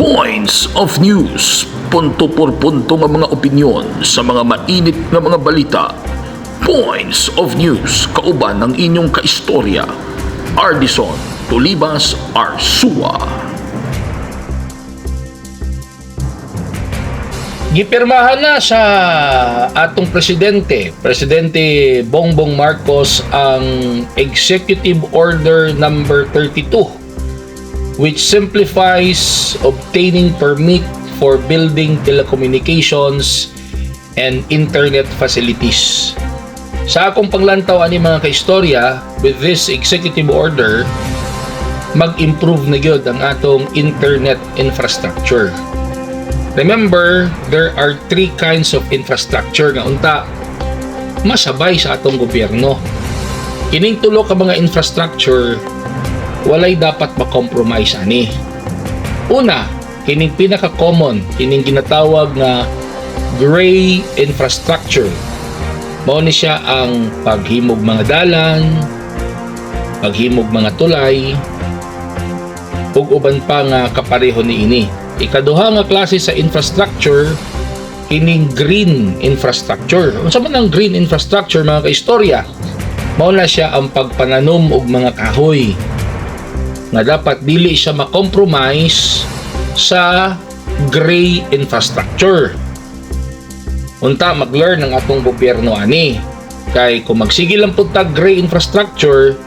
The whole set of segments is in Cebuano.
Points of News. Punto por punto nga mga opinyon sa mga mainit nga mga balita. Points of News kauban ng inyong kaistorya. Ardison Tolibas Arsua. Gipirmahan na sa atong presidente, Presidente Bongbong Marcos, ang Executive Order number 32, which simplifies obtaining permit for building telecommunications and internet facilities. Sa akong panglantaw ani, mga kaistorya, with this executive order, mag-improve na gyud ang atong internet infrastructure. Remember, there are three kinds of infrastructure nga unta masabay sa atong gobyerno. Kining tulo ka mga infrastructure, walay dapat ma-compromise ani. Una, kining pinaka-common, kining ginatawag nga gray infrastructure. Mao ni siya ang paghimog mga dalan, paghimog mga tulay, ug uban pa nga kapareho niini. Ikaduha nga klase sa infrastructure, kining green infrastructure. Unsa man ang green infrastructure, mga kaistorya? Mao na siya ang pagpananom og mga kahoy nga dapat dili siya ma-compromise sa gray infrastructure. Unta mag-learn ang atong gobyerno ani. Kay kung magsige lang pud tag gray infrastructure,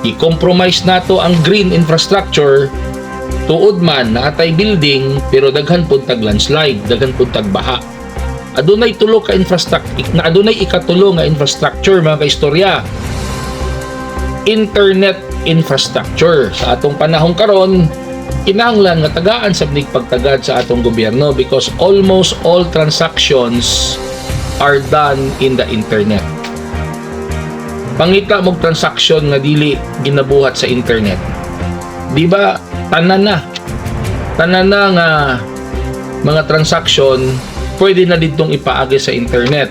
i-compromise nato ang green infrastructure, tuod man na atay building pero daghan pud tag landslide, daghan pud tag baha. Adunay tulo ka infrastructure na adunay ikatulo nga infrastructure, mga kaistorya. Internet infrastructure. Sa atong panahon karon, kinahanglan nga tagaan sa nig pagtagad sa atong gobyerno because almost all transactions are done in the internet. Pangita mog transaction nga dili ginabuhat sa internet. Di ba tanan na? Tanan na nga mga transaction pwede na ditong ipaagi sa internet.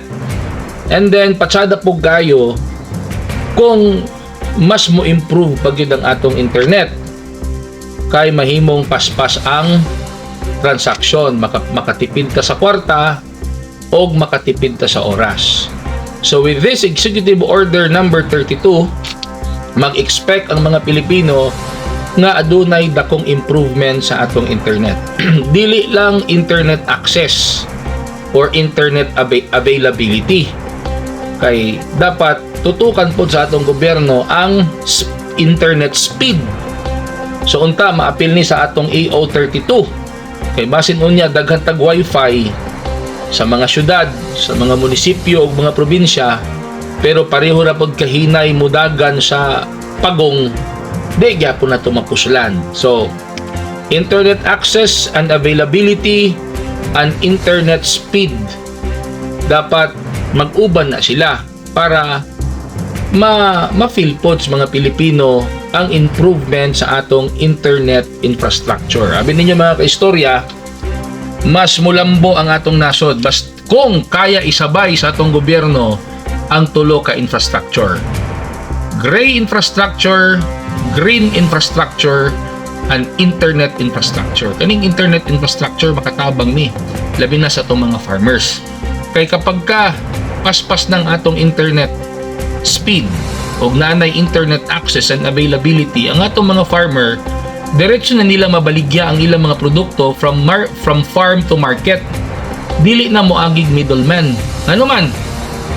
And then patsada po kayo kung mas mo improve pag yun ang atong internet kay mahimong paspas ang transaction, makatipid ka sa kwarta o makatipid ka sa oras. So with this Executive Order number 32, mag-expect ang mga Pilipino nga adunay dakong improvement sa atong internet. Dili lang internet access or internet availability. Kay dapat tutukan po sa atong gobyerno ang internet speed. So unta maapil ni sa atong EO 32. Kay basin unya daghan tag wifi sa mga syudad, sa mga munisipyo ug mga probinsya, pero pareho ra pod kahinay mudagan sa pagong, di gyapon na mapuslan. So internet access and availability and internet speed, dapat mag-uban na sila para ma ma-feel pod sa mga Pilipino ang improvement sa atong internet infrastructure. Abi ninyo, mga kaistorya, mas mulambo ang atong nasod bast kung kaya isabay sa atong gobyerno ang tulo ka infrastructure. Gray infrastructure, green infrastructure, and internet infrastructure. Kaning internet infrastructure makatabang ni labi na sa atong mga farmers. Kay kapag ka paspas ng atong internet speed o naanay internet access and availability, ang atong mga farmer diretso na nila mabaligya ang ilang mga produkto from farm to market. Dili na moagig middleman. Ano man,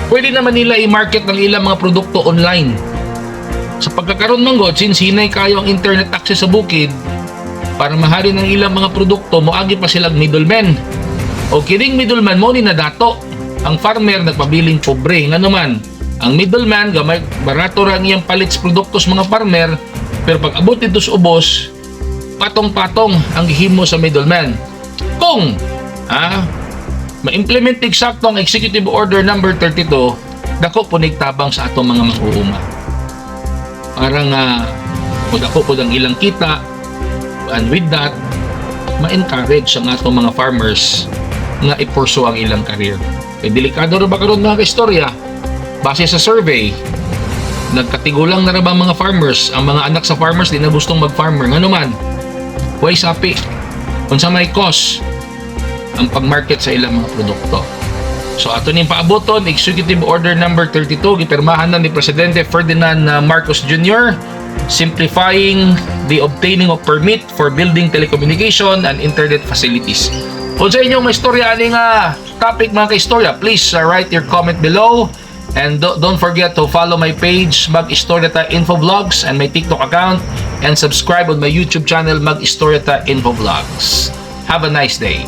pwede naman nila i-market ang ilang mga produkto online. Sa pagkakaroon man god, since hinay kayo ang internet access sa bukid, para mahalin ang ilang mga produkto, moagi pa silang middleman. O kining middleman mo ni nadato. Ang farmer nagpabiling pobre. Ngano man, ang middleman gamay barato ra ang iyang palit sa produkto sa mga farmer, pero pag abot dito sa ubos, patong-patong ang gihimo sa middleman. Kung ma-implement eksakto ang Executive Order number 32, dako po tabang sa atong mga mag-uuma. Para nga dako po ang ilang kita, and with that, ma-encourage ang atong mga farmers nga i-pursue ang ilang career. Kay delikado ra ba karon, mga kaistorya? Base sa survey, nagkatigulang na ra ba ang mga farmers? Ang mga anak sa farmers di na gustong mag-farmer. Ngano man, way sapi. Unsa may cost ang pag-market sa ilang mga produkto. So ato ning paaboton, Executive Order Number 32, gipirmahan na ni Presidente Ferdinand Marcos Jr., simplifying the obtaining of permit for building telecommunication and internet facilities. Kung sa inyong may istorya ani nga topic, mga kaistorya, please write your comment below and don't forget to follow my page Mag Istorya Ta Info Vlogs and my TikTok account and subscribe on my YouTube channel Mag Istorya Ta Info Vlogs. Have a nice day.